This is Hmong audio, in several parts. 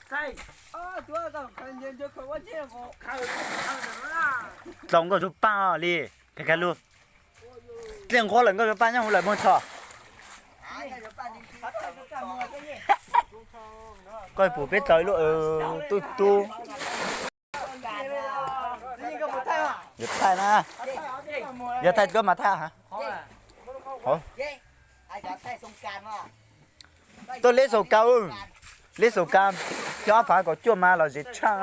Tau nkauj tus paj li, kag kag lug. Dlej nqhuab lawm nkauj tus paj nyob hauv lawm muag tso. Koj pum peb tau ib lub tub tub. Yuav thaij na, yuav thaij koj mas thaij. Tuaj leb xaus kav, leb xaus kav, cov ob phav kaum cuaj mas los zem tshaj.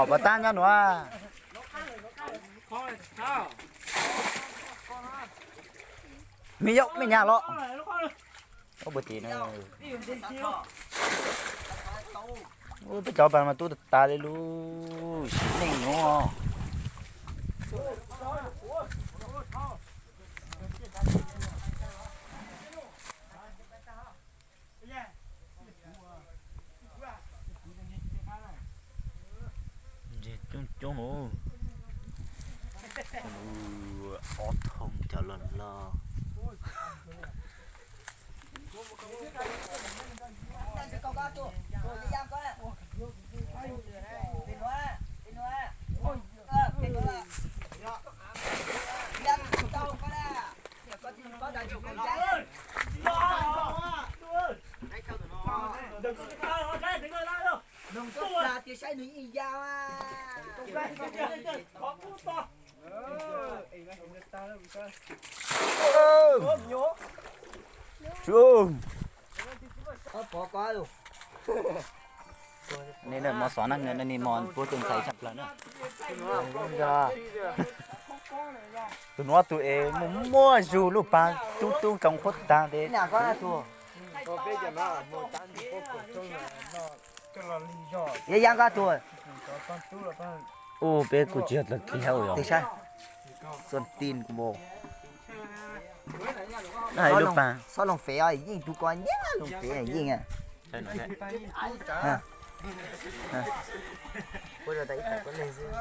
Pov tab nyob nuav. Me yau me nyuam los. Peb cov pas mas tub tas tas li lub sim neej nuav. Coob coob, ob thooj cov loj loj. Nej mov xov na, nej mov puab tug ntxhais tshaj plaws na. Tus nuav tus es muaj muaj zug lub pas tub tub rau qhuav tag tes. Ua peb kuj tsis yog tag kis hab yog. Xob loog fev os, yeej tug ko nyab loog fev yeej. Ua rau tas ib tag koj leeg xwb.